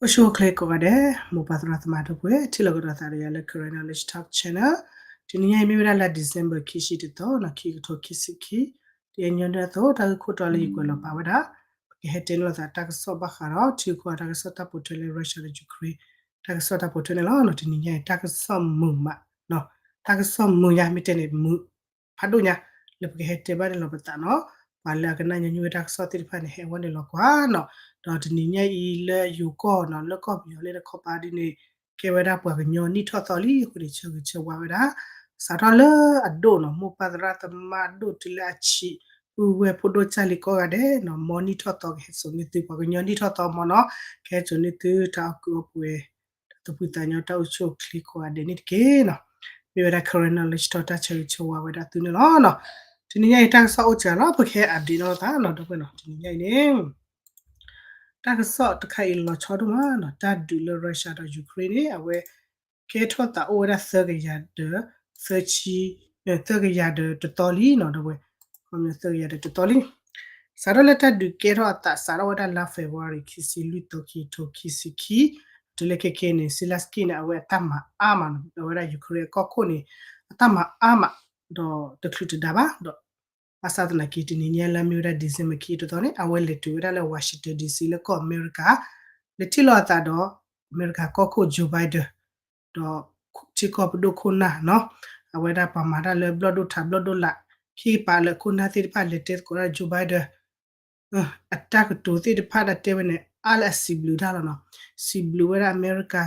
အိၣ်ဆူၣ်အိၣ်ချ့ကိးဂၤဒဲး မိၢ်ပၢ်သရၣ်သမါဒီပုၢ်ဝဲၢ် ထံၣ်လိာ်ကဒီးသးဒီးယၤလၢ Karen Knowledge Talk Channel. တနံၤညါအံၤမ့ၢ်ဝဲဒၣ်လါ December ခံဆံတသီ ခံကထိခံဆံခံ, တနံၤညါအသိး တၢ်ဂ့ၢ်ခိၣ်တီလၢယကွဲးလီၤပာ်ဝဲဒၣ် ပကဟဲတဲန့ၢ်လိာ်သးတၢ်ကစီၣ်ဘၣ်ဃးဒီး ထံဂုၤကီၢ်ဂၤတၢ်ကစီၣ်တၢ်ပိာ်ထွဲလၢ Russia ဒီး Ukraine တၢ်ကစီၣ်တၢ်ပိာ်ထွဲန့ၣ်လီၤ. တနံၤညါအံၤ တၢ်ကစီၣ်မုာ်မး, တၢ်ကစီၣ်မုာ်ညါ မ့ၢ်တဲန့ၣ်မုာ် ဖးဒိၣ်ညါ လၢပကဟဲတဲဘၣ်န့ၣ်လီၤပသးနီၤ. ပှၤလၢအကနၣ်ညီနုၢ်ဝဲတၢ်ကစီၣ်သ့ၣ်တဖၣ်န့ၣ် ဟဲဝဲန့ၣ်လီၤကွၢ်နီၤ. ဒီးတနံၤညါအံၤလၢယိၤကီၢ်နီၤ လၢကီၢ်ပယီၤလၢတခီပၤဒ်န့ၣ် ကဲဝဲဒၣ်ပှၤကညီနံၣ်ထီၣ်သီလံအဃိန့ၣ် ဆၢဂ့ၤဆၢဝါဝဲဒၣ် စးထီၣ်လၢအဒိၣ်နီၤ မိၢ်ပၢ်သရၣ်သမါအဒိၣ်တုၤလၢအဆံး ပုၢ်ဝဲၢ်ဖိဒိၣ်ကၢ်လံၤကိးဂၤဒဲးနီၤ မ်နံၣ်ထီၣ်သီကဟဲစိာ်န့ၢ်သု ပှၤကညီနံၣ်ထီၣ်သီမ်နီၤ ကဟဲစိာ်န့ၢ်သုတၢ်အီၣ်ကုးအီပှဲၤ တၢ်သူၣ်ဖှံသးညီတၢ်အိၣ်ဆူၣ်အိၣ်ချ့ကိးဂၤဒဲးန့ၣ်တက့ၢ်နီၤ. မ့ၢ်ဝဲဒၣ် Karen Knowledge Talk တၢ်ဆၢဂ့ၤဆၢဝါဝဲဒၣ်သုန့ၣ်လီၤနီၤ. တနံၤညါအံၤတၢ်ကစီၣ်အိၣ်စှၤလီၤ ပကဟဲ update နီၤသးနီၤ ဒီပုၢ်ဝဲၢ်နီၤ တနံၤညါအံၤန့ၣ် တၢ်ကစီၣ်တခါအံၤလီၤဆီဒိၣ်မးနီၤ တၢ်ဒုးလၢ Russia ဒီး Ukraine န့ၣ် အဝဲကဲထီၣ်သးအိၣ်ဝဲဒၣ်သၢကယၤဒီး သၢဆံ သၢကယၤဒီးတသီလံနီၤ ဒီပုၢ်ဝဲၢ် သၢကယၤဒီးတသီလံ စးထီၣ်လၢတၢ်ဒုးကဲထီၣ်အသးစးထီၣ်ဝဲဒၣ်လါ February ခံဆံလွံၢ်သီ ခံကထိခံဆံခံ တုၤလၢခဲခဲန့ၣ် Zelensky န့ၣ် အဝဲအတၢ်မၤအါမးနီၤ အဝဲဒၣ် Ukraine အကီၢ်ခိၣ်န့ၣ် အတၢ်မၤအါမး ဒီးတချုးတဒါဘၣ်ဒီး ဘၣ်ဆၣ်သနာ်က့ တနံၤညါလၢမ့ၢ်ဝဲဒၣ် December ခံတသီန့ၣ် အဝဲလဲၤတုၤဝဲဒၣ်လၢ Washington D C လၢကီၢ်အမဲရကၤ လဲၤထံၣ်လိာ်အသးဒီး အမဲရကၤကီၢ်ခိၣ် Joe Biden ဒီးထံကီၢ်ပဒိၣ်ခိၣ်နၢ်နီၤ အဝဲဒၣ်ပှၤမၤတၢ်လၢဘျီၣ်ဒိၣ်ထးဘျီၣ်ဒိၣ်လာ် ခံကပၤလၢခိၣ်နၢ်သ့ၣ်တဖၣ်လဲၤတဲသကိးတၢ် Joe Biden အတၢ်ကတိၤသ့ၣ်တဖၣ်ဒၣ်တဲဝဲန့ၣ် အါလၢအစံးဘျုးတၢ်လီၤနီၤ. စံးဘျုးဝဲဒၣ်အမဲရကၤ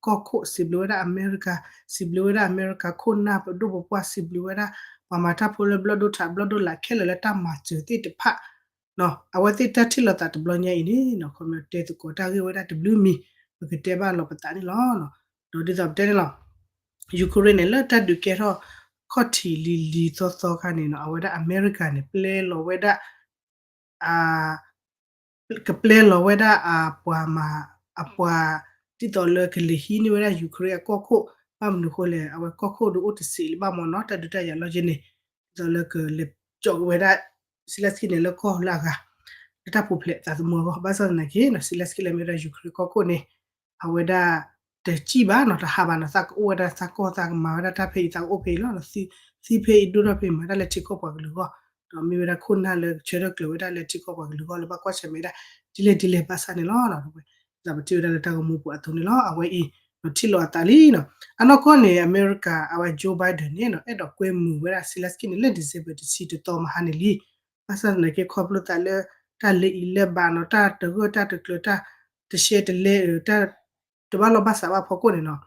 ကီၢ်ခိၣ် စံးဘျုးဝဲဒၣ်အမဲရကၤ စံးဘျုးဝဲဒၣ်အမဲရကၤခိၣ်နၢ်ပဒိၣ်ပပှၢ် စံးဘျုးဝဲဒၣ် ပှၤမၤတၢ်ဖိလၢဘျီၣ်ဒိၣ်ထးဘျီၣ်ဒိၣ်လာ်ခဲလၢာ်လၢတၢ်မၤစၢၤသ့ၣ်တဖၣ် အဝဲသ့ၣ်တၢ်ထံၣ်လိာ်သးတဘျီညါအံၤန့ၣ်နီၤ ခီဖျိတဲသကိးတၢ်ဂ့ၢ်ဝဲဒၣ်တဘျုးမံၤ ပကတဲဘၣ်လီၤပသးန့ၣ်လီၤ. ဒီးဒ်သိးပတဲန့ၣ်လီၤ Ukraine န့ၣ် လၢတၢ်ဒုးကဲထီၣ်ခီၣ်ထံးလံၤလံၤသီသီခါန့ၣ်နီၤ အဝဲဒၣ်အမဲရကၤန့ၣ် ပျဲလီၤဝဲဒၣ် ကပျဲလီၤဝဲဒၣ်အပှၤမၤ အပှၤ ဒ်သိးလၢကလဲၤဟံးန့ၢ်ဝဲဒၣ် Ukraine အကီၢ်ခိၣ် ဘၣ်မနုၤအဃိလဲၣ် အဝဲကီၢ်ခိၣ်ဒုးအိၣ်တဆံးလံဘၣ်မ်နီၤ တၢ်ဒုးတၢ်ယၤလီၢ်ယဲန့ၣ် ဒ်သိးလၢကလဲၤကၠီက့ၤဝဲဒၣ် Zelensky န့ၣ် လၢကီၢ်လၢအဂၤ လၢတၢ်ပူၤဖျဲးသးသမူအဂီၢ် ဘၣ်ဆၣ်သနာ်က့ Zelensky လၢမ့ၢ်ဝဲဒၣ် Ukraine ကီၢ်ခိၣ်န့ၣ် အဝဲဒၣ် တစံၣ်ဘၣ်နီၤ တဟးဘၣ်နီၤ သးကအိၣ်ဝဲဒၣ်သးကီၢ် သးကမၤဝဲဒၣ်တၢ်ဖဲအံၤ သးကအိၣ်ဖဲအံၤလီၤ. သံဖဲအံၤဒိၣ်ထီၣ်ဖဲအံၤ မၤတၢ်လၢထံကီၢ်ပှၤကလုာ်အဂီၢ် ဒီးမ့ၢ်ဝဲဒၣ်ခိၣ်နၢ်လၢဆၢထၢၣ်ကျၢၤဝဲဒၣ်လၢထံကီၢ်ပှၤကလုာ်အဂီၢ် လၢဘၣ်ကွၢ်ဆၢၣ်မဲာ်ဒၣ် ဒ်လဲၣ်ဒ်လဲၣ်ဘၣ်ဆၣ်န့ၣ်လီၤ. ဒီးပထံၣ်ဝဲဒၣ်လၢတၢ်ဂီၤမူပူၤအသိးန့ၣ်လီၤ. အဝဲအံၤ ထံၣ်လိာ်အသးလံနီၤ. အနီၢ်ကီၢ်န့ၣ် အမဲရကၤ အဝဲ Joe Biden န့ၣ်နီၤ အဲၣ်ဒိးကွဲမုာ်ဝဲဒၣ် Zelensky န့ၣ် လၢ December တဆံတသီမဟါန့ၣ်လံ. ဘၣ်ဆၣ်သနာ်က့ ခီဖျိသးလၢ တၢ်လၢအံၤလၢဘၣ်နီၤ တၢ်တဂၢၢ်တၢ်တကျၢၤ တၢ်တရှဲတလဲအၢ တၢ်တဘၣ်လီၢ်ဘၣ်စးဘၣ်ဖီခိၣ်န့ၣ်နီၤ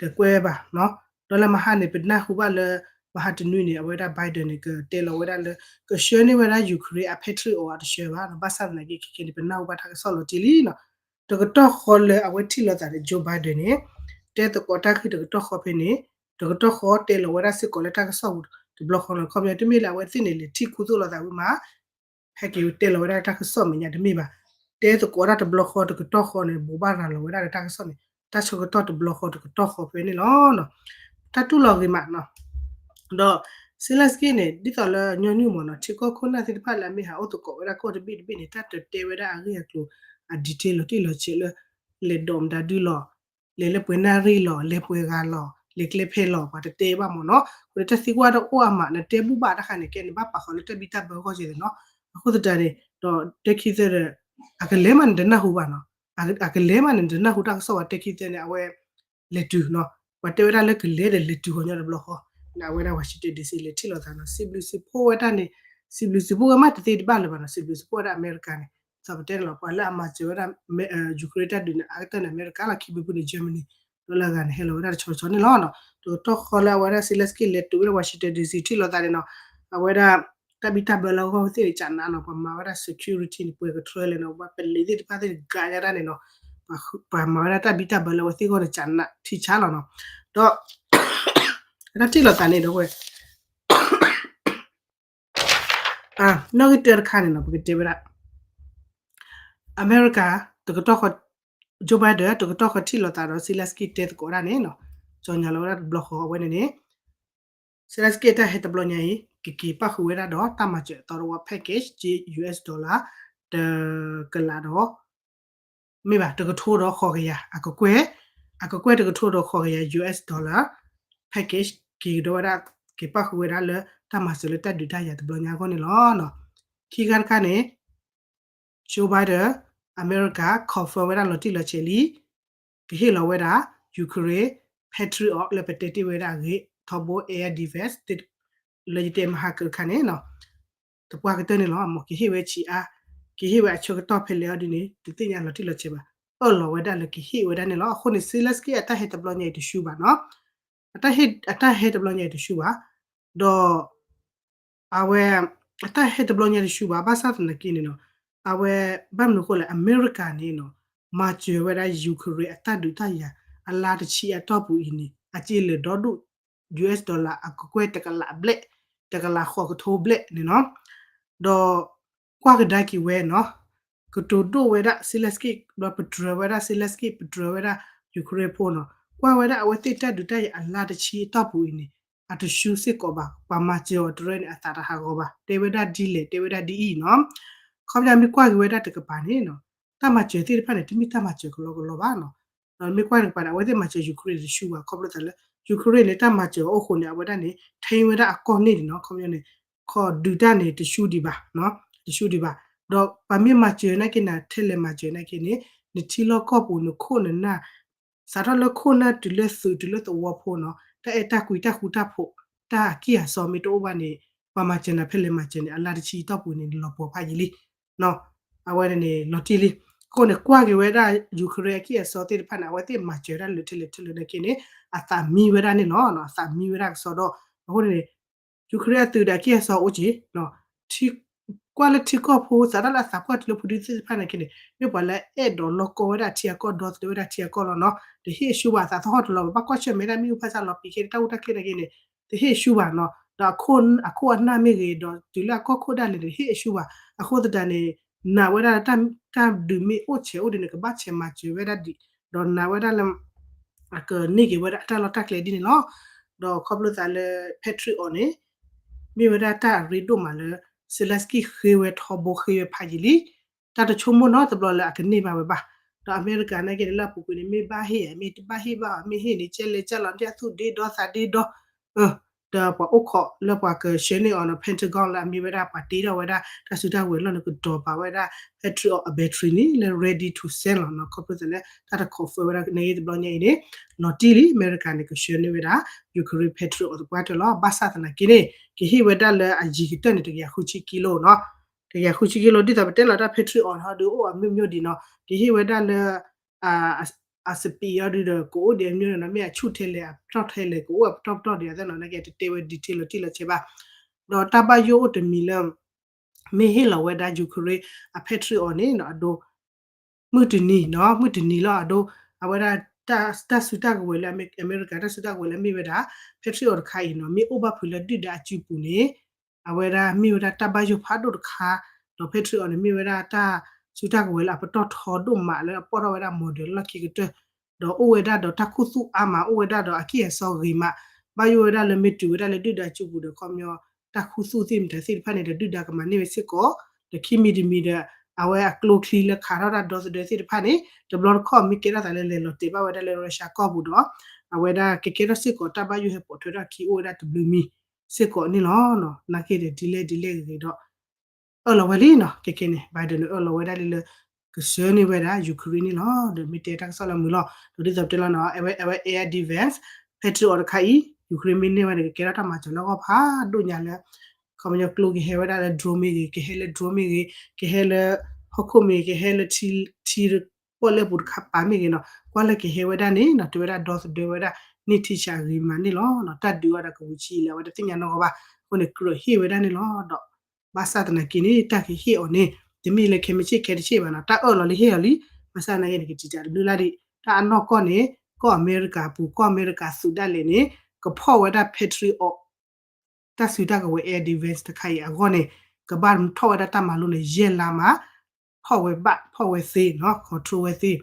တကွဲဘၣ်နီၤ. ဒီးလၢမဟါန့ၣ် ပနၢ်ဟူဘၣ်လၢ မဟါတနွံန့ၣ် အဝဲဒၣ် Biden န့ၣ် ကတဲလီၤဝဲဒၣ်လၢ ကဆှၢန့ၢ်ဝဲဒၣ် Ukraine အ Patriot အီၤတဆှၢဘၣ်နီၤ. ဘၣ်ဆၣ်သနာ်က့ ခဲခဲန့ၣ် ပနၢ်ဟူဘၣ်တၢ်ကစီၣ်လီၤတံၢ်လံနီၤ. တကတီၢ်ဃီလၢအဝဲထံၣ်လိာ်သးဒီး Joe Biden န့ၣ် တဲသကိးတၢ်ဂ့ၢ်တကတီၢ်ဃီဖဲန့ၣ် တကတီၢ်ဃီတဲလီၤဝဲဒၣ်စ့ၢ်ကီးလၢတၢ်ကစီၣ်ပူၤတဘျီဃီနီၤ. ခီပညီတမ့ၢ်လၢအဝဲသ့ၣ်န့ၣ် လဲၤထံၣ်ခူသူၣ်လိာ်သးဝံၤမး ဟဲက့ၤတဲလီၤဝဲဒၣ်တၢ်ကစီၣ်မဲာ်ညါတမ့ၢ်ဘၣ်. တဲသကိးတၢ်တဘျီဃီတကတီၢ်ဃီန့ၣ် ဘိးဘၣ်ရၤလီၤဝဲဒၣ်ဒီးတၢ်ကစီၣ်န့ၣ် တၢ်ဆၢကတီၢ်တဘျီဃီတကတီၢ်ဃီဖဲန့ၣ်လီၤ. တၢ်တူၢ်လိာ်ဂ့ၤမးနီၤ. ဒီး Zelensky န့ၣ် ဒ်သိးလၢညီနုၢ်မ့ၢ်နီၤ ထံကီၢ်ခိၣ်နၢ်သ့ၣ်တဖၣ်လၢအမ့ၢ်ဟးအိၣ်သကိးဝဲဒၣ်ကီၢ်တဘ့ၣ်တဘ့ၣ်န့ၣ် တၢ်တတဲဝဲဒၣ်အဂ့ၢ်အကျိၤ အ detail လီၤတံၢ်လီၤဆဲးလၢ လဲၤဒိးမတၤဒုလီၤ လဲၤလၢပှဲၤနၣ်ရံၣ်လီၤ လဲၤပှဲၤဂၤလီၤ လဲၤကျဲဖဲလီၤ ပှၤတတဲဘၣ်မ့ၢ်နီၤ. အဃိန့ၣ် တၢ်သံကွၢ်တအိၣ်အမး နတဲဘူၣ်ဘၣ်တခါန့ၣ် ကဲနဘၣ်ပာ်ဃီၤလၢတၢ်ဘံၣ်တၢ်ဘၢအဂီၢ်ကဲသ့ၣ်နီၤ. အဃိသတးန့ၣ် ဒီးတဲခံသၢဒီး အကလဲၤမးနတနၢ်ဟူဘၣ်နီၤ. အကလဲၤမးနတနၢ်ဟူတၢ်ကစီၣ်ပှၤတဲခံသၢန့ၣ် အဝဲ လဲၤတုၤနီၤ. ပှၤတဲဝဲဒၣ်လၢကလဲၤဒီးလဲၤတုၤဃီညီတဘျီဃီ လၢအဝဲဒၣ် Washington D C လဲၤထံၣ်လိာ်သးနီၤ. စံးဘျုးစံးဖှိၣ်ဝဲဒၣ်န့ၣ် စံးဘျုးစံးဖှိၣ်ဝဲမးတသ့တဘၣ်လၢၤဘၣ်နီၤ. စံးဘျုးစံးဖှိၣ်ဝဲဒၣ်အမဲရကၤန့ၣ် ဒ်သိးပတဲန့ၣ်လီၤ. ပှၤလၢအမၤစၢၤဝဲဒၣ် Ukraine တၢ်ဒုးန့ၣ် အါကတၢၢ်န့ၣ် အမဲရကၤလီၤ. ခံဘျုးဘျုးန့ၣ် Germany ဒီးလၢအဂၤန့ၣ် ဟဲလီၤဝဲဒၣ်တဆီဆီန့ၣ်လီၤ. တကတီၢ်ဃီလၢအဝဲဒၣ် Zelensky လဲၤတုၤဝဲဒၣ် Washington D C ထံၣ်လိာ်သးန့ၣ်နီၤ အဝဲဒၣ် တၢ်ဘံၣ်တၢ်ဘၢလၢအဂီၢ်သ့ၣ်န့ၣ် ကနးနီၤ ပှၤမၤဝဲဒၣ် security န့ၣ် ပှဲၤကထြၢလဲၣ်နီၤ ပှၤပလံၤသ့ၣ်တဖၣ်သ့ၣ်န့ၣ် ကးညါတၢ်န့ၣ်နီၤ ပှၤမၤဝဲဒၣ်တၢ်ဘံၣ်တၢ်ဘၢလၢအဝဲသ့ၣ်အဂီၢ်န့ၣ် ကနးထံဆါလီၤနီၤ. ဒီး တၢ်ထံၣ်လိာ်သးန့ၣ်ဒီးဝဲ နီၣ်ဂံၢ်တၢတခါန့ၣ်နီၤ ပကတဲဝဲဒၣ် အမဲရကၤ တကတီၢ်ဃီ Joe Biden တကတီၢ်ဃီထံၣ်လိာ်သးဒီး Zelensky တဲသကိးဒၣ်န့ၣ်နီၤ ကၠီညါလီၤဝဲဒၣ်တဘျီဃီအဝဲန့ၣ်န့ၣ် Zelensky တၢ်ဟဲတဘျီညါအံၤ ကက့ၤပၣ်ဃုာ်ဝဲဒၣ်ဒီးတၢ်မၤစၢၤအသီတဝီ package က US dollar တကလးဒီး မ့ၢ်ဘၣ် တကထိဒီးဃိးကယၤ အကကွဲၢ်, အကကွဲၢ်တကထိဒီးဃိးကယၤ US dollar package က့ၤကဒီးဝဲဒၣ် က့ၤပၣ်ဃုာ်ဝဲဒၣ်လၢတၢ်မၤစၢၤလၢတၢ်ဒုးတၢ်ယၤတဘျီညါအဂီၢ်န့ၣ်လီၤ. ခံခါတခါန့ၣ် Joe Biden အမဲရကၤ confirm ဝဲဒၣ်လီၤတံၢ်လီၤဆဲးလံ ကဟ့ၣ်လီၤဝဲဒၣ် Ukraine Patriot လၢပတဲတ့ၢ်ဝဲဒၣ်အဂ့ၢ် ထီဘိ air defense လၢယတဲမဟါကတခါန့ၣ် သပှၢ်ကတၢၢ်န့ၣ်လီၤ. မ်ကဟ့ၣ်ဝဲဆံးအါ, ကဟ့ၣ်ဝဲအဆၢကတီၢ်ဖဲလဲၣ်အီၤဒ်န့ၣ် တသ့ၣ်ညါလီၤတံၢ်လီၤဆဲးဘၣ်, အၢၣ်လီၤဝဲဒၣ်လၢကဟ့ၣ်ဝဲဒၣ်န့ၣ်လီၤ. အဃိန့ၣ် Zelensky အတၢ်ဟဲတဘျီညါအံၤတဆူဘၣ်နီၤ, အတၢ်ဟဲတဘျီညါအံၤတဆူဘၣ်, ဒီး အဝဲ အတၢ်ဟဲတဘျီညါတဆူဘၣ် ဘၣ်ဆၣ်သနာ်က့န့ၣ်နီၤ, အဝဲ ဘၣ်မနုၤဃိလဲၣ် အမဲရကၤန့ၣ်နီၤ, မၤစၢၤဝဲဒၣ် Ukraine အတၢ်ဒုးတၢ်ယၤ အလါတဆံအတီၢ်ပူၤအံၤန့ၣ် အစ့လၢာ်ဒီဒူၣ် US dollar အကကွဲၢ်တကလးဘျဲၣ်, တကလးဃိးကထိဘျဲၣ်န့ၣ်နီၤ, ဒီး ကွၢ်ကဒါက့ၤဝဲနီၤ, ကတိၤဒိၣ်ဝဲဒၣ် Zelensky ဒီးပတြၢၤဝဲဒၣ် Zelensky ပတြၢၤဝဲဒၣ် Ukraine ဖိနီၤ, ကွၢ်ဝဲဒၣ်အဝဲသ့ၣ်တၢ်ဒုးတၢ်ယၤအလါတဆံအတီၢ်ပူၤအံၤန့ၣ် အတဆူစ့ၢ်ကီးဘၣ်, ပှၤမၤစၢၤအီၤတရၢန့ၣ် အသးတဟးဂီၤဘၣ်, တဲဝဲဒၣ်ဒ်လဲၣ် တဲဝဲဒၣ်ဒ်အံၤနီၤ, ခီပညီမ့ၢ်ကွၢ်က့ၤဝဲဒၣ်တကပၤန့ၣ်နီၤ, တၢ်မၤစၢၤသ့ၣ်တဖၣ်န့ၣ် တမ့ၢ်တၢ်မၤစၢၤကလီကလီဘၣ်နီၤ, ဒီးမ့ၢ်ကွၢ်တကပၤန့ၣ် အဝဲသ့ၣ်မၤစၢၤ Ukraine တဆူဘၣ် ခီဖျိသးလၢ Ukraine န့ၣ် တၢ်မၤစၢၤအိၣ်ဃိန့ၣ် အဝဲဒၣ်န့ၣ် ထံဝဲဒၣ်အကီၢ်န့ၣ်ဒံးနီၤ, ခီပညီန့ၣ် ခီဒုးတၢ်န့ၣ် တဆူဒံးဘၣ်, တဆူဒံးဘၣ်, ဒီးပှၤမ့ၢ်မၤစၢၤနာ်က့န့ၣ် ထဲလဲၣ်မၤစၢၤနာ်က့န့ၣ် နထံလီၢ်ကီၢ်ပူၤ နခိၣ်နနၢ် စးထီၣ်လၢခိၣ်နၢ်တုၤလၢသုးတုၤလၢသဝီဖိနီၤ, တၢ်အဲၣ်တၢ်ကွံတၢ်ဃူတၢ်ဖိး တၢ်အကံၢ်အစီမ့ၢ်တအိၣ်ဘၣ်န့ၣ် ပှၤမၤစၢၤနၤဖဲလဲၣ်မၤစၢၤန့ၣ် အလါတဆံတီၢ်ပူၤန့ၣ် နလီၤပှီၤဖးယံာ်လံ အဝဲန့ၣ်လီၤတံၢ်လံ, အဃိန့ၣ် ကွၢ်က့ၤဝဲဒၣ် Ukraine အကံၢ်အစီသ့ၣ်တဖၣ်န့ၣ် အဝဲသ့ၣ်မၤစၢၤဒၣ်လၢထဲလဲၣ်ထဲလဲၣ်နာ်က့န့ၣ် အသးမံဝဲဒၣ်န့ၣ်လီၤ, အသးမံဝဲဒၣ်ကစီဒီ, အဃိန့ၣ် Ukraine အသုးဒီးအကံၢ်အစီအိၣ်က့ၤ ကွၢ်လၢထံကီၢ်ဖိ စးထီၣ်လၢအသးပှၢ်တုၤလၢဖိဒံသ့ၣ်တဖၣ်နာ်က့န့ၣ် မ့ၢ်ပှၤလၢအဲၣ်ဒိးလီၢ်ကီၢ်ဝဲဒၣ်ထံအကီၢ် ဒီသဒၢဝဲဒၣ်ထံအကီၢ်လီၤနီၤ, တဟ့ၣ်အရှုံးဘၣ် သးသဟီၣ်တလီၤဘၣ်, ဘၣ်ကွၢ်ဆၢၣ်မဲာ်ဒၣ်မ့ၣ်အူဖးဆါလီၤ ပံၤခဲတၢ်အူတၢ်ချ့နာ်က့န့ၣ် တဟ့ၣ်အရှုံးဘၣ်နီၤ, ဒီးအခိၣ်အနၢ်မ့ၢ်ဂ့ၤ ဒီးတုၤလၢအကီၢ်ခိၣ်ဒၣ်လဲာ်န့ၣ် တဟ့ၣ်အရှုံးဘၣ်, အဃိသတးန့ၣ် နာ်ဝဲဒၣ်လၢ တၢ်ဒုးမ့ၢ်အိၣ်ဆဲးအိၣ်ဒ်န့ၣ် ကဘၣ်ဆဲးမၤစၢၤဝဲဒၣ်ဒံး, ဒီးနာ်ဝဲဒၣ်လၢ အကန့ၢ်က့ၤဝဲဒၣ်အတၢ်လီၢ်တၢ်ကျဲဒ်န့ၣ်လီၤ, ဒီးခီဖျိသးလၢ Patriot န့ၣ် မ့ၢ်ဝဲဒၣ်တၢ်အရ့ဒိၣ်မးလၢ Zelensky ဃ့ဝဲထီဘိဃ့ဝဲဖးယံာ်လံ, တၢ်တဆိကမိၣ်နီတဘျီလၢအကန့ၢ်ဘၣ်ဝဲဘၣ်, ဒီးအမဲရကၤနာ်က့န့ၣ် လၢအပူၤကွံာ်န့ၣ် မ့ၢ်ဘၣ်ဟ့ၣ်ဧါ မ့ၢ်တဘၣ်ဟ့ၣ်ဘၣ်ဧါ မ့ၢ်ဟ့ၣ်န့ၣ် ကဲလဲၣ်ကဲလီၤ ဒ်အသူၣ်ဒ့ဒီသးဒ့ဒီ ဒီးပှၤအိၣ်ခိးလၢပှၤကဆှၢန့ၢ်အီၤနီၤ Pentagon လၢအမ့ၢ်ဝဲဒၣ်ပှၤတ့ထီၣ်ဝဲဒၣ် တၢ်စုတၢ်ကဝဲၤလီၢ်န့ၣ် ကတီၤပာ်ဝဲဒၣ် Patriot အ battery န့ၣ် လၢ ready to send လီၤနီၤ, ခီဖျိသးလၢ တၢ်တ confirm ဝဲဒၣ်န့ၣ်ဂ့ၤတဘျီညါအံၤန့ၣ် လီၤတံၢ်လံ အမဲရကၤန့ၣ် ကဆှၢန့ၢ်ဝဲဒၣ် Ukraine Patriot အီၤသပှၢ်တၢၢ်လီၤ, ဘၣ်ဆၣ်သနာ်က့န့ၣ် ကဟ့ၣ်ဝဲဒၣ်လၢအယံၤကတၢၢ်န့ၣ် တကယၤဃုဆံကံလိနီၤ, တကယၤဃုဆံကံလိ ဒ်သိးပတဲလီၤတၢ် Patriot အီၤဟီဒုးအိၣ်အမျိုးမျိုးဒံးနီၤ, ကဟ့ၣ်ဝဲဒၣ်လၢ အ speed အီၤဒုးဒီး ကအိၣ်ဒံးအမျိုးန့ၣ်နီၤ, မ့ၢ်အဆူၣ်ထဲလဲၣ် အပတီၢ်ထဲလဲၣ် ကအိၣ်အပတီၢ်ပတီၢ်ဒံးအသးနီၤ, နာ်က့တတဲဝဲ detail လီၤတံၢ်လီၤဆဲးဘၣ်, ဒီးတၢ်ဘၣ်ယိၣ်အိၣ်တမံၤလၢ မ့ၢ်ဟ့ၣ်လီၤဝဲဒၣ် Ukraine အ Patriot အီၤန့ၣ်နီၤ အဒိ မုၢ်တနံၤနီၤ မုၢ်တနံၤလီၤအဒိ အဝဲဒၣ် တၢ်စုတၢ်ကဝဲၤလၢ အမဲရကၤတၢ်စုတၢ်ကဝဲၤလၢမ့ၢ်ဝဲဒၣ် Patriot တခါအံၤနီၤ မ့ၢ်အိၣ်ဘၣ်ဖုးလၢဒုၣ်ဒါအစုပူၤန့ၣ် အဝဲဒၣ်မ့ၢ်ဝဲဒၣ်တၢ်ဘၣ်ယိၣ်ဖးဒိၣ်တခါ, ဒီး Patriot အီၤန့ၣ် မ့ၢ်ဝဲဒၣ်တၢ်စုတၢ်ကဝဲၤလၢအပတီၢ်ထီဒိၣ်မးလၢအပိာ်ထီၣ်ဝဲဒၣ် model လီၢ်ခံကတၢၢ်, ဒီးအိၣ်ဝဲဒၣ်ဒီးတၢ်ခူသူၣ်အါမး အိၣ်ဝဲဒၣ်ဒီးအကံၢ်အစီဂ့ၤမး, ဘၣ်ယိၣ်ဝဲဒၣ်လၢမ့ၢ်တုၤဝဲဒၣ်လၢဒုၣ်ဒါစုပူၤဒီး ခီပညီ တၢ်ခူသူၣ်သ့ၣ်မတၤသ့ၣ်တဖၣ်န့ၣ် ဒီးဒုၣ်ဒါကမၤန့ၢ်ဝဲစ့ၢ်ကီး, ဒီးခံမံၤတမံၤဒီး အဝဲအကျိချံလၢခးထီၣ်တၢ်ဒီသဒၢသ့ၣ်တဖၣ်န့ၣ် တဘျီတခီၣ်မ့ၢ်ကဲထီၣ်သးလၢလဲၤလီၤတဲာ်ဘၣ်ဝဲဒၣ်လၢ Russia ကီၢ်ပူၤဒီး အဝဲဒၣ်ကကဲထီၣ်စ့ၢ်ကီးတၢ်ဘၣ်ယိၣ်ဟဲပိာ်ထွဲထီၣ်ခံအိၣ်ဝဲဒၣ်တဘျုးမံၤစ့ၢ်ကီးန့ၣ်လီၤ. နာ်က့ဒီးဒ်လဲၣ်ဒ်လဲၣ်ဂ့ၤဒီး အၢၣ်လီၤဝဲလံနီၤ, ခဲကဲန့ၣ် Biden န့ၣ် အၢၣ်လီၤဝဲဒၣ်လံလၢ ကဆှၢန့ၢ်ဝဲဒၣ် Ukraine န့ၣ်လီၤ. ဒီးမ့ၢ်တဲတၢ်ကစီၣ်လၢမုာ်လီၤ, ဒီးဒ်သိးပတဲလီၤနီၤ အဝဲ အဝဲ air defense Patriot တခါအံၤ Ukraine မ့ၢ်န့ၢ်ဝဲန့ၣ် ကကဲထီၣ်တၢ်မၤစၢၤလၢအဂီၢ်ဖးဒိၣ်ညါလၢ ခီပညီကျိကဟဲဝဲဒၣ်လၢ drone မ့ၢ်ဂ့ၤ, ကဟဲလၢ drone မ့ၢ်ဂ့ၤ, ကဟဲလၢဟီၣ်ခိၣ်မ့ၢ်ဂ့ၤ, ကဟဲလၢထံ ထံပီၣ်လဲၣ်ပူၤတခါပၤမ့ၢ်ဂ့ၤနီၤ, ကွၢ်လၢကဟဲဝဲဒၣ်န့ၣ်နီၤ တဲဝဲဒၣ်ဒီသဒၢဝဲဒၣ် န့ၢ်ထံဆးဂ့ၤမးန့ၣ်လီၤ. တၢ်ဒုးအီၤဒီးကဝံၤဆံးလၢအဝဲတသ့ၣ်ညါနီတဂၤဘၣ်, အဃိန့ၣ် ကြၢးဟ့ၣ်ဝဲဒၣ်န့ၣ်လီၤ. ဒီး ဘၣ်ဆၣ်သနာ်က့န့ၣ် တၢ်ကဟ့ၣ်အီၤန့ၣ် တမ့ၢ်လၢခဲမုၢ်ဆ့ၣ်ခဲတဆ့ၣ်ဘၣ်နီၤ, တၢ်အၢၣ်လီၤလံဟ့ၣ်အီၤလံ, ဘၣ်ဆၣ်သနာ်က့န့ၣ် ကစံးတၢ်တဘျုးလၢ်ဒံး, တၢ်အနီၢ်ကီၢ်န့ၣ် ကီၢ်အမဲရကၤအပူၤ ကီၢ်အမဲရကၤသုးဒၣ်လဲာ်န့ၣ် ကဖီၣ်ဝဲဒၣ် Patriot တၢ်စုတၢ်ကဝဲၤ air defense တခါအံၤအဂီၢ်န့ၣ် ကဘၣ်ထီၣ်ဝဲဒၣ်တၢ်မၤလိန့ၣ် ယဲၢ်လါမး, ဖီၣ်ဝဲဘၣ် ဖီၣ်ဝဲသ့နီၤ control ဝဲသ့.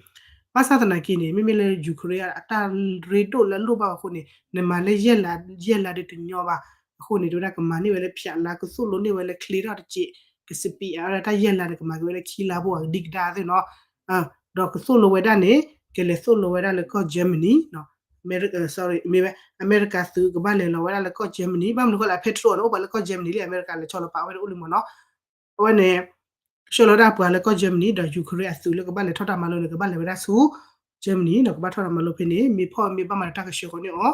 ဘၣ်ဆၣ်သနာ်က့န့ၣ် မ့မ့ၢ်လၢ Ukraine အတၢ်ရ့ဒိၣ်လၢအလိၣ်ဘၣ်အဃိန့ၣ် နမၤလၢယဲၢ်လါ ယဲၢ်လါဒီးတညီဘၣ်. အဃိန့ၣ် တဲဝဲဒၣ်ကမၤန့ၢ်ဝဲလၢဖျးလါ ကသိၣ်လိန့ၢ်ဝဲလၢချ့ထီၣ်တစဲး ကစပံးအါဝဲဒၣ်တၢ်ယဲၢ်လါန့ၣ် ကမၤက့ၤဝဲလၢခံလါဖိအကဒံကဒါသ့နီၤ. ဒီးကသိၣ်လိဝဲဒၣ်န့ၣ် ကလဲၤသိၣ်လိဝဲဒၣ်လၢကီၢ် Germany အမဲရကၤသုးကဘၣ်လဲၤလီၤဝဲဒၣ်လၢကီၢ် Germany ဘၣ်မနုၤအဃိလဲၣ် အ petrol န့ၣ် အိၣ်ပှၤလၢကီၢ် Germany လံ အမဲရကၤလဲၤဆီလီၤပာ်ဝဲဒၣ်အိၣ်လံမ့ၢ်နီၤ. အဝဲန့ၣ် ဆှၢလီၤဝဲဒၣ်ပှၤလၢကီၢ် Germany ဒီး Ukraine အသုးလၢကဘၣ်လဲၤထီၣ်တၢ်မၤလိန့ၣ် ကဘၣ်လဲၤဝဲဒၣ်ဆူ Germany နီၤ ကဘၣ်ထီၣ်တၢ်မၤလိဖဲန့ၣ် မ့ၢ်ဖီၣ်မ့ၢ်ဘၣ်မၤဒီးတၢ်ကဆှၢဃီၤန့ၢ်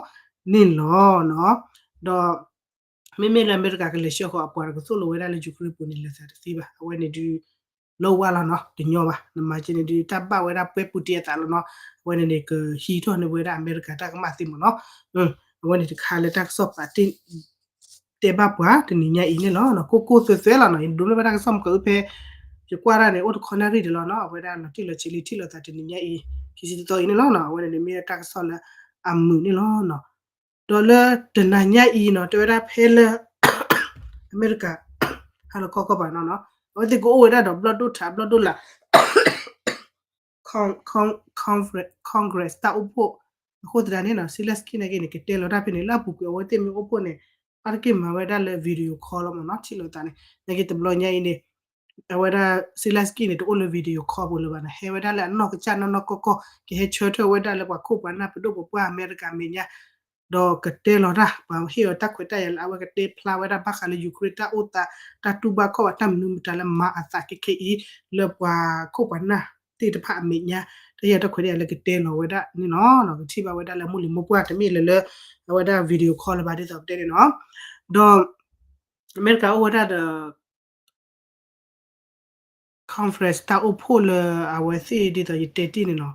အီၤန့ၣ်လီၤ. ဒီး မ့မ့ၢ်လၢအမဲရကၤကလဲၤဆှၢဃီၤအပှၤတကသိၣ်လိဝဲဒၣ်လၢ Ukraine ပူၤန့ၣ် လဲၤသးတသ့ဘၣ် အဝဲန့ၣ်ဒုး လီဝါလီၤနီၤ တညီဘၣ် နမၤက့န့ၣ်ဒုး တၢ်ဘၣ်ဝဲဒၣ်ပွဲပူၤတ့ၢ်အသးလီၤနီၤ အဝဲန့ၣ်န့ၣ် ကဟံးထီၣ်န့ၢ်ဝဲဒၣ်အမဲရကၤတၢ်ကမၣ်သ့မ့ၢ်နီၤ. အဝဲန့ၣ်တခါလၢတၢ်ကစီၣ်ပာ်တ့ၢ် တဲဘၣ်ပှၤတနံၤညါအံၤန့ၣ်လီၤ. ကိၢ်ကိၢ်သွဲသွဲလီၤနီၤ ယဒိးန့ၢ်ဘၣ်တၢ်ကစီၣ်မကၢအုဖဲ ယကွၢ်ဒၣ်န့ၣ် အိၣ်တခီနၣ်ရံၣ်တလီၤနီၤ အဝဲဒၣ်လီၤတံၢ်လီၤဆဲးလံထံၣ်လိာ်သးတနံၤညါအံၤ ခံဆံတသီအံၤန့ၣ်လီၤနီၤ အဝဲန့ၣ်န့ၣ်မ့ၢ်တၢ်ကစီၣ်လၢအမုာ်န့ၣ်လီၤ. ဒီးလၢတနၤညါအံၤနီၤ တဲဝဲဒၣ်ဖဲလၢ အမဲရကၤ ဟါလီၤကီၢ်ကီၢ်ပၤနီၤနီၤ အဝဲသ့ၣ်ကအိၣ်ဝဲဒၣ်ဒီးဘျီၣ်ဒိၣ်ထးဘျီၣ်ဒိၣ်လာ် Con- Con- Congress တၢ်အိၣ်ဖှိၣ် အဃိသတးန့ၣ်နီၤ Zelensky နာ်က့န့ၣ် ကတဲလီၤတၢ်ဖဲန့ၣ် လၢအပူၤကွံာ်အဝဲသ့ၣ်မ့ၢ်အိၣ်ဖှိၣ်န့ၣ် အါတက့ၢ်မၤဝဲဒၣ်လၢ video call လီၤမ့ၢ်နီၤ ထံၣ်လိာ်သးန့ၣ် နာ်က့တဘျီညါအံၤန့ၣ် အဝဲဒၣ် Zelensky န့ၣ် တအိၣ်လၢ video call ပူၤလၢၤဘၣ်နီၤ ဟဲဝဲဒၣ်လၢအနီၢ်ကစၢ်နီၢ်နီၢ်ကီၢ်ကီၢ် ကဟဲဆၢထၢၣ်ဝဲဒၣ်လၢပှၤခိၣ်ပှၤနၢ်ပဒိၣ်ပပှၢ်အမဲရကၤအမဲာ်ညါ ဒီးကတဲလီၤတၢ် ပှၤဟ့ၣ်အီၤတၢ်ခွဲးတၢ်ယာ်လၢအဝဲကတဲဖျါဝဲဒၣ်ဘၣ်ဃးလၢ Ukraine တၢ်အိၣ်သး တၢ်တူၢ်ဘၣ်ခီၣ်ဘၣ်တၢ်မနုၤမတၤလၢမၤအသးခဲခဲအံၤ လၢပှၤခိၣ်ပှၤနၢ်သ့ၣ်တဖၣ်အမဲာ်ညါ တၢ်ဟ့ၣ်အီၤတၢ်ခွဲးတၢ်ယာ်လၢကတဲလီၤဝဲဒၣ်န့ၣ်လီၤ. ကထံၣ်ဘၣ်ဝဲဒၣ်လၢမိၢ်လံၤမိၢ်ပှၢ်တမ့ၢ်လၢလၢ အဝဲဒၣ် video call လၢၤဘၣ်ဒ်သိးပတဲန့ၣ်နီၤ ဒီး အမဲရကၤအိၣ်ဝဲဒၣ်ဒီး conference တၢ်အိၣ်ဖှိၣ်လၢအဝဲသ့ၣ်ဒ်သိးယတဲတ့ၢ်န့ၣ်နီၤ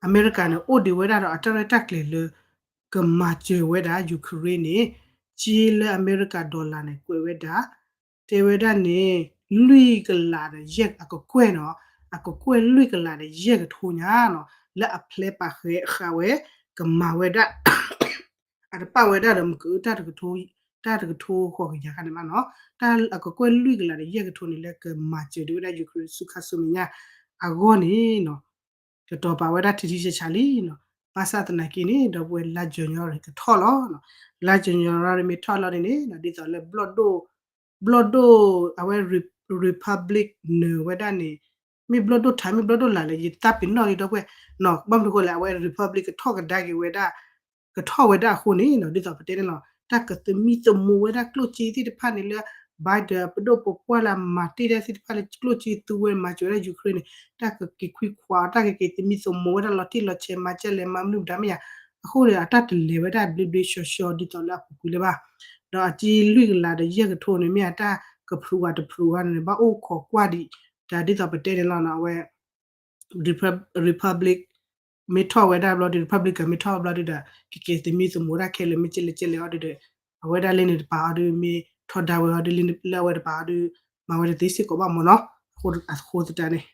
အမဲရကၤန့ၣ် အိၣ်ဒံးဝဲဒၣ်ဒီးအတၢ်ရဲၣ်တၢ်ကျဲၤလၢ ကမၤစၢၤဝဲဒၣ် Ukraine န့ၣ် က့လၢအမဲရကၤ dollar န့ၣ် ကွဲးဝဲဒၣ် တဲဝဲဒၣ်န့ၣ် လွံၢ်ကလးဒီးယဲၢ် အကကွဲၢ်နီၤ အကကွဲၢ်လွံၢ်ကလးဒီးယဲၢ်ကထိညါနီၤ လၢအဖျဲးပာ်ဃဲးဃာ်ဝဲ ကမၤဝဲဒၣ် အတပာ်ဝဲဒၣ်ဒီးမကၢ တၢ်တကထိဃိးကယၤခါန့ၣ်မးနီၤ တၢ်အကကွဲၢ်လွံၢ်ကလးဒီးယဲၢ်ကထိန့ၣ် လၢကမၤစၢၤဒံးဝဲဒၣ် Ukraine ဆူခါဆူမဲာ်ညါအဂီၢ်န့ၣ်နီၤ ကတီၤပာ်ဝဲဒၣ်ထံထံဆးဆးလံနီၤ ဘၣ်ဆၣ်သနာ်က့န့ၣ် ဒီပုၢ်ဝဲၢ် လါ January ကထီၣ်လီၤနီၤ လါ January မ့ၢ်ထီၣ်လီၤန့ၣ်န့ၣ် ဒ်သိးလၢ ဘျီၣ်ဒိၣ် အဝဲ Republic နၢၤဝဲဒၣ်န့ၣ် မ့ၢ်ဘျီၣ်ဒိၣ်ထး မ့ၢ်ဘျီၣ်ဒိၣ်လာ်လဲၣ် ယသးပ့ၤနီၣ်လံ ဒီပုၢ်ဝဲၢ်နီၤ ဘၣ်မနုၤအဃိလဲၣ် အဝဲ Republic ကထီၣ်ကဒါက့ၤဝဲဒၣ် ကထီၣ်ဝဲဒၣ်အဃိန့ၣ်နီၤ ဒ်သိးပတဲန့ၣ်လီၤ တၢ်ကသမံသမိးဝဲဒၣ်ကျိၣ်စ့သ့ၣ်တဖၣ်န့ၣ်လၢ Biden ပဒိၣ်ပပှၢ်လၢအမၤတ့ၢ်ဒၣ်သ့ၣ်တဖၣ်လၢကျိၣ်စ့သူဝဲမၤစၢၤဝဲဒၣ် Ukraine န့ၣ် တၢ်ကက့ၤခွံခွး တၢ်ကက့ၤသမံသမိးဝဲဒၣ်လီၤတံၢ်လီၤဆဲး မၤကဲလဲၣ် မၤမနုၤမတၤမ့ၢ်ယၤ အဃိန့ၣ် အတၢ်တလဲၤဝဲဒၣ်ဘျ့ဘျ့ဆှီဆှီဒ်သိးလၢအပူၤကွံာ်လၢၤဘၣ် ဒီးအက့လွံၢ်ကလးဒီးယဲၢ်ကထိန့ၣ် မ့ၢ်အတၢ်ကဖုးဝဲတဖုးဝဲန့ၣ် ဘၣ်အိၣ်ခိးကွၢ်ဒံး တၢ်ဒ်သိးပတဲန့ၣ်လီၤနီၤ အဝဲ Republic မ့ၢ်ထီၣ်ဝဲဒၣ်ဘျီဒီး Republican မ့ၢ်ထီၣ်ဘျီဒီး ကက့ၤသမံသမိးတၢ်ခဲလၢာ် မ့ၢ်ကဲလဲၣ်ကဲလဲၣ်အီၤဒီး အဝဲဒၣ်လၢန့ၣ်တပၤအီၤဒီး မ့ၢ်ထီဒါဝဲအီၤဒီး လၢအဝဲတပၤအီၤဒီး မၤဝဲတသ့စ့ၢ်ကီးဘၣ်မ့ၢ်နီၤ အဃိသတးန့ၣ်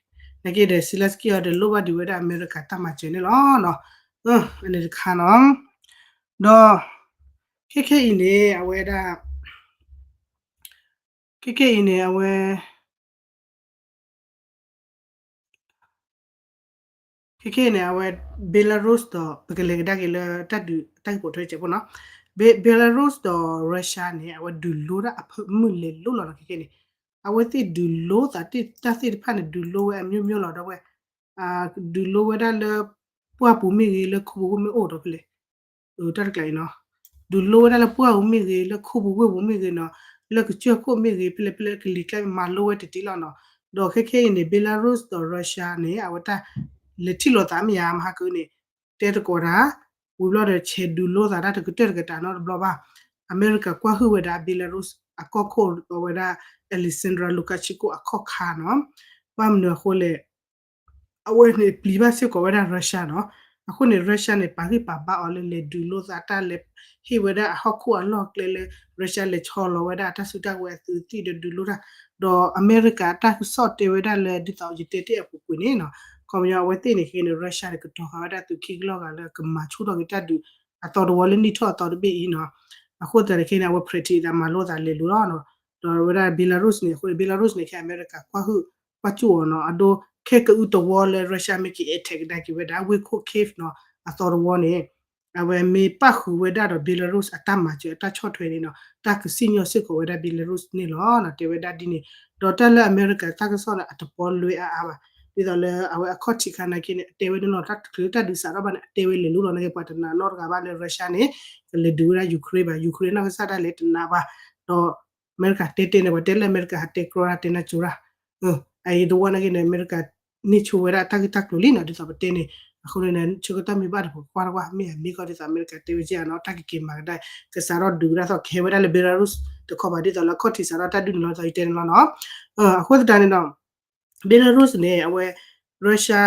နာ်က့ဒီး Zelensky အီၤဒီး လိၣ်ဘၣ်ဒံးဝဲဒၣ်အမဲရကၤတၢ်မၤစၢၤန့ၣ်လီၤနီၤ အန့ၣ်တခါနီၤ ဒီး ခဲခဲအံၤန့ၣ် အဝဲဒၣ် ခဲခဲအံၤန့ၣ် အဝဲ ခဲခဲအံၤန့ၣ် အဝဲ Belarus ဒီး ပကလဲၤကဒါက့ၤလၢတၢ်ဒုးတၢ်ဂ့ၢ်ပိာ်ထွဲတစဲးဖိနီၤ Be- Belarus ဒီး Russia န့ၣ် အဝဲဒုးလိတၢ်အဖၢမုၢ်လဲၤလိလီၤနီၤ ခဲခဲန့ၣ် အဝဲသ့ၣ်ဒုးလိသးတၢ်သ့ၣ်တဖၣ်န့ၣ် ဒုးလိဝဲအမျိုးမျိုးလီၤ ဒီပုၢ်ဝဲၢ် ဒုးလိဝဲဒၣ်လၢ ပှၢ်ပူၤမ့ၢ်ဂ့ၤ လၢခိပူၤဝ့ၢ်မ့ၢ်အိၣ်ဒီးဖဲလဲၣ် တၢ်တကျါအံၤနီၤ ဒုးလိဝဲဒၣ်လၢပှၢ်ပူၤမ့ၢ်ဂ့ၤ လၢခိပူၤဝ့ၢ်ပူၤမ့ၢ်ဂ့ၤနီၤ လၢကစၢၢ်ခိၣ်မ့ၢ်ဂ့ၤ ဖဲလဲၣ်ဖဲလဲၣ်ကလံၤကျါမၤလိဝဲတတ့ၢ်လီၤနီၤ ဒီးခဲခဲအံၤန့ၣ် Belarus ဒီး Russia န့ၣ် အဝဲတၢ် လဲၤထံၣ်လိာ်သးမ့ၢ်ယါ မဟါကန့ၣ် တဲသကိးတၢ် ဝံၤဘျီဒီး ဆဲးဒုးလိသးတၢ်တကတၢၢ်တကတၢၢ်နီတဘျီဘၣ် အမဲရကၤကွၢ်ဟုၣ်ဝဲဒၣ် Belarus အကီၢ်ခိၣ်အဝဲဒၣ် Alexander Lukashenko အခီၣ်ခါနီၤ ဘၣ်မနုၤအဃိလဲၣ် အဝဲန့ၣ်ပျံၤဘၣ်စ့ၢ်ကီးဝဲဒၣ် Russia နီၤ အဃိန့ၣ် Russia န့ၣ် ပာ်ဂံၢ်ပာ်ဘါအီၤလၢလဲၤဒုးလိသးတၢ်လဲၤဟ့ၣ်ဝဲဒၣ်အဟီၣ်ခိၣ်အလီၢ်အကျဲလၢ Russia လဲၤဆီလီၤဝဲဒၣ်အတၢ်စုတၢ်ဝဲအသုးသ့ၣ်ဒီးဒုးလိတၢ် ဒီးအမဲရကၤအတၢ်ကစီၣ်တဲဝဲဒၣ်လၢဒ်သိးယတဲတ့ၢ်အပူၤကွံာ်န့ၣ်နီၤ ခီပညီအဝဲသ့ၣ်န့ၣ်ခဲန့ၣ် Russia န့ၣ် ကတီၤဃာ်ဝဲဒၣ်သုးခံကလီၢ်ဂၤလၢကမၤဆူၣ်ထီၣ်က့ၤတၢ်ဒုး အသီတဝီလၢနံၣ်ထီၣ်အသီတဘ့ၣ်အံၤနီၤ အဃိသတးန့ၣ်ခဲန့ၣ် အဝဲ practice သးမၤလိသးလဲၤလိၤလီၤ ဒီးဝဲဒၣ် Belarus န့ၣ် အဃိန့ၣ် Belarus န့ၣ်ခဲ အမဲရကၤကွၢ်ဟုၣ်ကွၢ်စူၣ်အီၤနီၤ အဒိခဲကအုတဝီလၢ Russia မ့ၢ်က့ၤ attack ကဒါက့ၤဝဲဒၣ် ဝ့ၢ်ခိၣ် Kyiv နီၤ အသီတဝီန့ၣ် အဝဲမ့ၢ်ပၣ်ဃုာ်ဝဲဒၣ်ဒီး Belarus အတၢ်မၤစၢၤအတၢ်ဆီၣ်ထွဲန့ၣ်နီၤ တၢ်ကစံၣ်ညီၣ်စ့ၢ်ကီးဝဲဒၣ် Belarus န့ၣ်လီၤ တဲဝဲဒၣ်ဒ်န့ၣ် ဒီးတၢ်လၢအမဲရကၤတၢ်ကစီၣ်န့ၣ် အတပီလွဲအါအါဘၣ် ဒ်သိးလၢအဝဲအခီၣ်ထံးခါနာ်က့န့ၣ် အတဲဝဲန့ၣ်လီၤ တၢ်တချုးတၢ်ဒုးစးထီၣ်ဘၣ်န့ၣ် အတဲဝဲလဲၤလိၤလီၤနာ်က့ ပှၤတနာ်နီတဂၤဘၣ်လၢ Russia န့ၣ် ကလဲၤဒုးဝဲဒၣ် Ukraine ဘၣ် Ukraine နီၢ်ကစၢ်ဒၣ်လဲာ်တနာ်ဘၣ် ဒီး အမဲရကၤတဲတဲန့ၣ် ပှၤတဲလၢအမဲရကၤဟးတဲကြီတၢ်တဲနၢ်ကၠိတၢ် အအံၤတဝီနာ်က့န့ၣ် အမဲရကၤန့ၢ်ဆိဝဲဒၣ်တၢ်ဂ့ၢ်တၢ်ကျိၤလံနီၤ ဒ်သိးပတဲန့ၣ် အဃိန့ၣ် ဆၢကတီၢ်မ့ၢ်ဘၣ်ဒီး ပကကွၢ်တကွၢ်မ့ၢ်အမ့ၢ်ကီၢ်ဒ်သိးအမဲရကၤတဲဝဲက့နီၤ တၢ်ကက့ၤမၤကဒါ ကစးထီၣ်ဒုးဝဲဒၣ်သိးကဟဲဝဲဒၣ်လၢ Belarus တခီဘၣ်ဒ်သိးလၢအခီၣ်ထံးစးထီၣ်တၢ်ဒုးန့ၣ်လီၤ ဒ်သိးယတဲန့ၣ်လီၤနီၤ အဃိသတးန့ၣ်ဒီး Belarus န့ၣ် အဝဲ Russia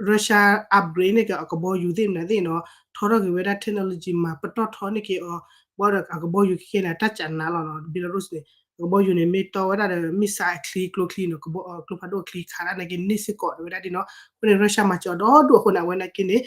Russia upgrade န့ၢ်က့ၤအကဘီယူၤသ့ၣ်မနုၤသ့ၣ်နီၤ ထီထီၣ်က့ၤဝဲဒၣ် technology မၤပတီၢ်ထီန့ၢ်က့ၤအီၤ ဘၣ်ဒီးအကဘီယူၤခဲခဲန့ၣ် အတၢ်ကနးလီၤနီၤ Belarus န့ၣ် အကဘီယူၤန့ၣ် မ့ၢ်တီဝဲဒၣ်ဒီး missile အချံကျိချံနီၤ ကျိဖးဒိၣ်အချံခးဒၣ်နာ်က့န့ၢ်စ့ၢ်ကီးဝဲဒၣ်ဒ်နီၤ အဃိန့ၣ် Russia မၤစၢၤအီၤဒီဒူၣ်အဃိန့ၣ် အဝဲနာ်က့န့ၣ်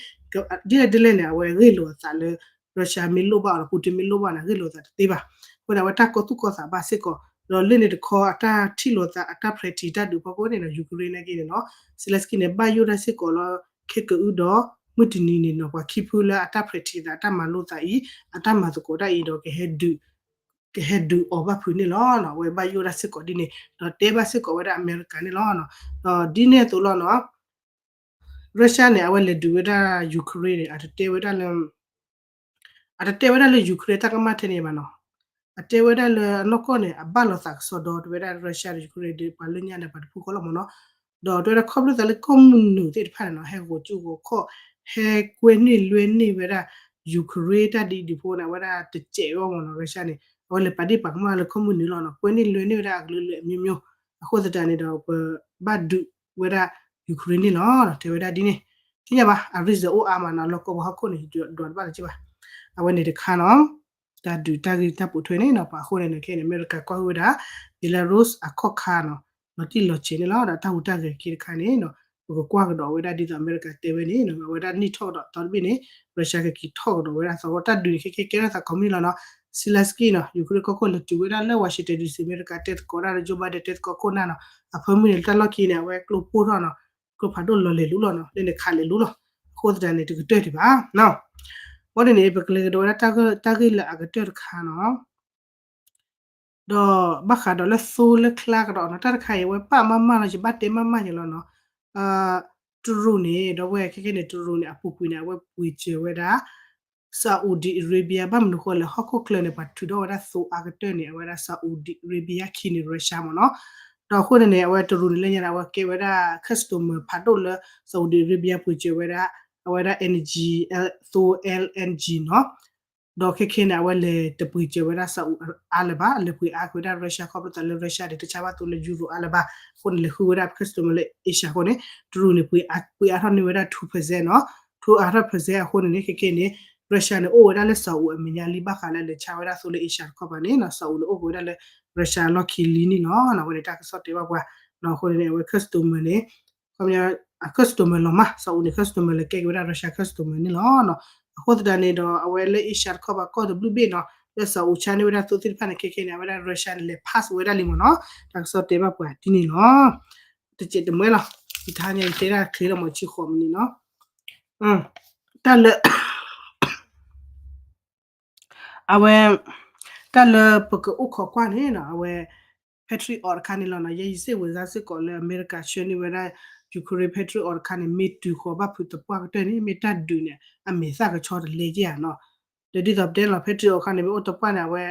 ဒ်လဲၣ်ဒ်လဲၣ်န့ၣ် အဝဲဂ့ၢ်လိာ်အသးလၢ Russia မ့ၢ်လိၣ်ဘၣ်အီၤဒီး Putin မ့ၢ်လိၣ်ဘၣ်န့ၣ် ဂ့ၢ်လိာ်သးတသ့ဘၣ် အဃိန့ၣ် အဝဲတၢ်ကီသူၣ်ကီသးဘၣ်စ့ၢ်ကီး ဒီးလၢန့ၣ်တခီ အတၢ်ထံၣ်လိာ်သး အတၢ် practice တၢ်ဒုးဖီခိၣ်န့ၣ်နီၤ Ukraine နာ်က့န့ၣ်နီၤ Zelensky န့ၣ် ဘၣ်ယိၣ်တၢ်စ့ၢ်ကီးလၢ ခဲကအုဒီး မုၢ်တနံၤန့ၣ်နီၤ ပှၤခံဖုလၢအတၢ် practice သး အတၢ်မၤလိသးအံၤ အတၢ်မၤသကိးတၢ်အံၤဒီး ကဟဲဒုးအီၤဘၣ်ဖုးန့ၣ်လီၤနီၤ အဝဲဘၣ်ယိၣ်တၢ်စ့ၢ်ကီးဒ်န့ၣ် ဒီးတဲဘၣ်စ့ၢ်ကီးဝဲဒၣ်အမဲရကၤန့ၣ်လီၤနီၤ ဒီးဒ်န့ၣ်အသိးလီၤနီၤ Russia န့ၣ် အဝဲလဲၤဒုးဝဲဒၣ် Ukraine န့ၣ် အတတဲဝဲဒၣ်လၢ အတတဲဝဲဒၣ်လၢ Ukraine တၢ်ကမၣ်ထဲန့ၣ်ဘၣ်နီၤ အတဲဝဲဒၣ်လၢအနီၢ်ကီၢ်န့ၣ် အဘၣ်လိာ်သးကစီဒီတဝဲဒၣ် Russia ဒီး Ukraine ဒီး ပှၤလၢညါန့ၣ် ပှၤတဖုဃီလီၤမ့ၢ်နီၤ ဒီးတဲဝဲဒၣ်ခီဖျိသးလၢကီၢ်မုၢ်နုာ်သ့ၣ်တဖၣ်န့ၣ်နီၤ ဟဲဂီၤကၠူဂီၤခီၣ် ဟဲကွဲန့ၢ်လွဲန့ၢ်ဝဲဒၣ် Ukraine တၢ်ဒ်အံၤဒ်ဖိန့ၣ် အဝဲဒၣ်တစဲးအဂီၢ်မ့ၢ်နီၤ Russia န့ၣ် အဝဲလဲၤပာ်ဒ့ၣ်ပာ်ကမၣ်လၢကီၢ်မုၢ်နုာ်လီၤနီၤ ကွဲန့ၢ်လွဲန့ၢ်ဝဲဒၣ်အကလုာ်ကလုာ်အမျိုးမျိုး အဃိသတးန့ၣ်ဒီး ပဘၣ်ဒုးဝဲဒၣ် Ukraine န့ၣ်လီၤ တဲဝဲဒၣ်ဒ်န့ၣ် သ့ၣ်ညါဘၣ် အ risk အိၣ်အါမးနီၤ လီၢ်ကီၢ်ပူၤဟီၣ်ခိၣ်န့ၣ် ဒွးတဘၣ်လၢၤဘၣ် အဝဲန့ၣ်တခါနီၤ တၢ်ဒုးတၢ်ဂ့ၢ်တၢ်ပိာ်ထွဲန့ၣ်နီၤ ပှၤအဃိန့ၣ်န့ၣ် ခဲအံၤန့ၣ် အမဲရကၤကွၢ်ဟုၣ်ဝဲဒၣ် Belarus အခီၣ်ခါနီၤ လီၤတံၢ်လီၤဆဲးန့ၣ်လီၤ ဒီးတၢ်ဟူးတၢ်ဂဲၤခံတခါန့ၣ်နီၤ ပကကွၢ်ကဒီးဝဲဒၣ်ဒ်သိးအမဲရကၤတဲဝဲန့ၣ်နီၤ အဝဲဒၣ်နံၣ်ထီၣ်ကဒီးတီတဘ့ၣ်န့ၣ် Russia ကက့ၤထီၣ်ကဒီးဝဲဒၣ်သီ တၢ်ဒုးန့ၣ် ခဲကဲကဲထီၣ်သးကိးမုၢ်နံၤလီၤနီၤ Zelensky နီၤ Ukraine ကီၢ်ခိၣ်လဲၤတုၤဝဲဒၣ်လၢ Washington D C အမဲရကၤတဲသကိးဒၣ်လၢ Joe Biden တဲသကိးခိၣ်နၢ်နီၤ အဖၢမုၢ်န့ၣ် တၢ်လီၢ်ခံန့ၣ် အဝဲကျိပိၢ်ထီၣ်နီၤ ကျိဖးဒိၣ်လီၤလဲၤလူၤလီၤနီၤ လၢန့ၣ်ခးလဲၤလူၤလီၤ အဃိသတးန့ၣ် တကတၢၢ်ဒံးဘၣ် ဘၣ်န့ၣ်န့ၣ် ပကလဲၤကဒီးဝဲဒၣ်တၢ်ဂ့ၢ်လၢအကတၢၢ်တခါနီၤ ဒီးဘၣ်ဃးဒီးလၢသိလၢကျါကဒီးနီၤ တၢ်တခါအံၤ အဝဲပာ်မးမးလီၤ ယဘၣ်တဲမးမးယလီၤနီၤ တရူးန့ၣ် ဒီပုၢ်ဝဲၢ်ခဲခဲန့ၣ် တရူးန့ၣ် အပူၤကွံာ်န့ၣ် အဝဲပှ့ၤစၢၤဝဲဒၣ် Saudi Arabia ဘၣ်မနုၤဃိလဲၣ် ဟီၣ်ခိၣ်ချၢန့ၣ် ပှၤထုးထီၣ်ဝဲဒၣ်သိအါကတၢၢ်န့ၣ် အဝဲဒၣ် Saudi Arabia ခံန့ၣ် Russia မ့ၢ်နီၤ ဒီးအဃိန့ၣ်န့ၣ် အဝဲတရူးန့ၣ်လၢညါန့ၣ် အဝဲကဲဝဲဒၣ် customer ဖးဒိၣ်လၢ Saudi Arabia ပှ့ၤစၢၤဝဲဒၣ် အဝဲဒၣ် energy သိ L N G နီၤ ဒီးခဲခဲန့ၣ် အဝဲလဲၤတပှ့ၤစၢၤဝဲဒၣ် Saudi အါလၢၤဘၣ် လဲၤပှ့ၤအါက့ၤဝဲဒၣ် Russia ခီဖျိသးလၢ Russia န့ၣ် တဆါဘၣ်သိလၢ Euro အါလၢၤဘၣ် အဃိန့ၣ် လဲၤဃုဝဲဒၣ် customer လၢ Asia အဃိန့ၣ် တရူးန့ၣ် ပှ့ၤအါထီၣ်န့ၢ်ဝဲဒၣ် two percent နီၤ two အါထီၣ် percent အဃိန့ၣ်န့ၣ် ခဲခဲန့ၣ် Russia န့ၣ် အိၣ်ဝဲဒၣ်လၢ Saudi အမဲာ်ညါလံ ဘၣ်ဃးလၢလဲၤဆါဝဲဒၣ်သိလၢ Asia တခီပၤန့ၣ် Saudi န့ၣ် အိၣ်က့ၤဝဲဒၣ်လၢ Russia လီၢ်ခံလံန့ၣ်လီၤ အဝဲန့ၣ်တၢ်ကစီၣ်တဲဘၣ်ပှၤ အဃိန့ၣ်န့ၣ် အဝဲ customer န့ၣ် ခီပညီ အ customer လီၤမး Saudi န့ၣ် customer လၢကဲက့ၤဝဲဒၣ် Russia customer န့ၣ်လီၤ အဃိသတးန့ၣ်ဒီး အဝဲလၢ Asia တခီပၤကီၢ်တဘျုးဘ့ၣ်နီၤ လၢ Saudi ဆါန့ၢ်ဝဲဒၣ်သိသ့ၣ်တဖၣ်န့ၣ် ခဲခဲန့ၣ် အဝဲဒၣ် Russia န့ၣ် လဲၤ pass ဝဲဒၣ်လံမ့ၢ်နီၤ တၢ်ကစီၣ်တဲဘၣ်ပှၤဒ်န့ၣ်လီၤ တစဲးတမှဲလီၤ ယတဟါညါယတဲဒၣ်ချ့လီၤမ့ၢ်ဆံဃိးမံးနံးနီၤ တၢ်လၢ အဝဲ တၢ်လၢပကအိၣ်ခိးကွၢ်န့ၣ်နီၤ အဝဲ Patriot တခါန့ၣ်လီၤနီၤ ယဲယစ့ၢ်ဝဲစ့ၢ်ကီးလၢအမဲရကၤဆှၢန့ၢ်ဝဲဒၣ် Ukraine Patriot တခါန့ၣ် မ့ၢ်တုၤဃီၤဘၣ်ဖုးသပှၢ်ကတၢၢ်န့ၣ် မ့ၢ်တၢ်ဒုးန့ၣ် အမဲာ်သၣ်ကဆီတလဲက့ၤဧါနီၤ ဒီးဒ်သိးပတဲလီၤ Patriot တခါန့ၣ် မ့ၢ်အိၣ်သပှၢ်န့ၣ် အဝဲ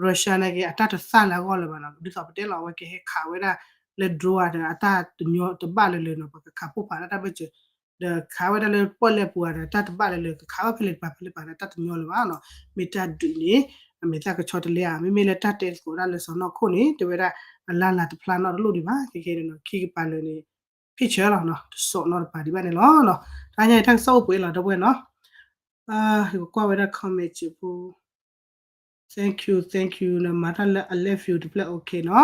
Russia နာ်က့ အတၢ်တသၣ်လၢအဂီၢ်လၢၤဘၣ်နီၤ ဒ်သိးပတဲလီၤ အဝဲကဟဲခးဝဲဒၣ်လၢ drone ဒီး အတၢ်တညီတဘၣ်လၢၤလၢၤနီၤ ပကခးဖှိၣ်ဖးဒၣ်တၢ်ဘၢၣ်စၢၤ ဒီးခးဝဲဒၣ်လၢပီၣ်လဲၣ်ပူၤဧါဒီး တၢ်တဘၣ်လၢၤလၢၤ ကခးဝဲဖဲလဲၣ်တပၤဖဲလဲၣ်တပၤဒီး တၢ်တညီလၢၤဘၣ်နီၤ မ့ၢ်တၢ်ဒုးန့ၣ် အမဲာ်သၣ်ကဆီတလဲဧါ မ့မ့ၢ်လၢတၢ်တဲသကိးဒၣ်လၢစီၤနီၢ်ခိၣ်န့ၣ် တဲဝဲဒၣ် အလၢ်လၢ်တဖျါနီတလိၣ်ဒံးဘၣ် ခဲခဲန့ၣ်နီၤ ခံကပၤလၢာ်န့ၣ် ဖ့ၣ်ဆၢလီၤနီၤ တစိာ်နီတပၤဒံးဘၣ်န့ၣ်လီၤနီၤ တဟါညါအံၤတၢ်ကစီၣ်အိၣ်ပှဲၤလီၤ ဒီပုၢ်ဝဲၢ်နီၤ ယကကွၢ်ဝဲဒၣ် comment စ့ၢ်ဖိ thank you thank you နမၤတၢ်လၢ I love you တဖျၢၣ် okay နီၤ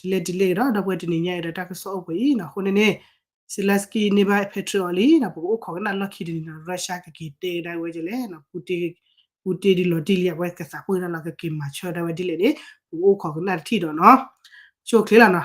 ဒ်လဲၣ်ဒ်လဲၣ်ကဒီး ဒီပုၢ်ဝဲၢ်တနံၤညါအံၤဒီး တၢ်ကစီၣ်အိၣ်ပှဲၤအံၤနီၤ အဃိန့ၣ်န့ၣ် Zelensky န့ၢ်ဘၣ် Patriot လံနီၤ ပကအိၣ်ခိးကနၣ်လီၢ်ခံတနံၤနီၤ Russia ကက့ၤတဲကဒါဝဲဒ်လဲၣ်နီၤ Putin ဒ်လီၤတံၢ်လံ အဝဲကသးပှၢ်တၢ်လီၤ ကက့ၤမၤဆၢဒၣ်ဝဲဒ်လဲၣ်န့ၣ် ပကအိၣ်ခိးကနၣ်တထံၣ်ဒီးနီၤ ဆိချ့လီၤနီၤ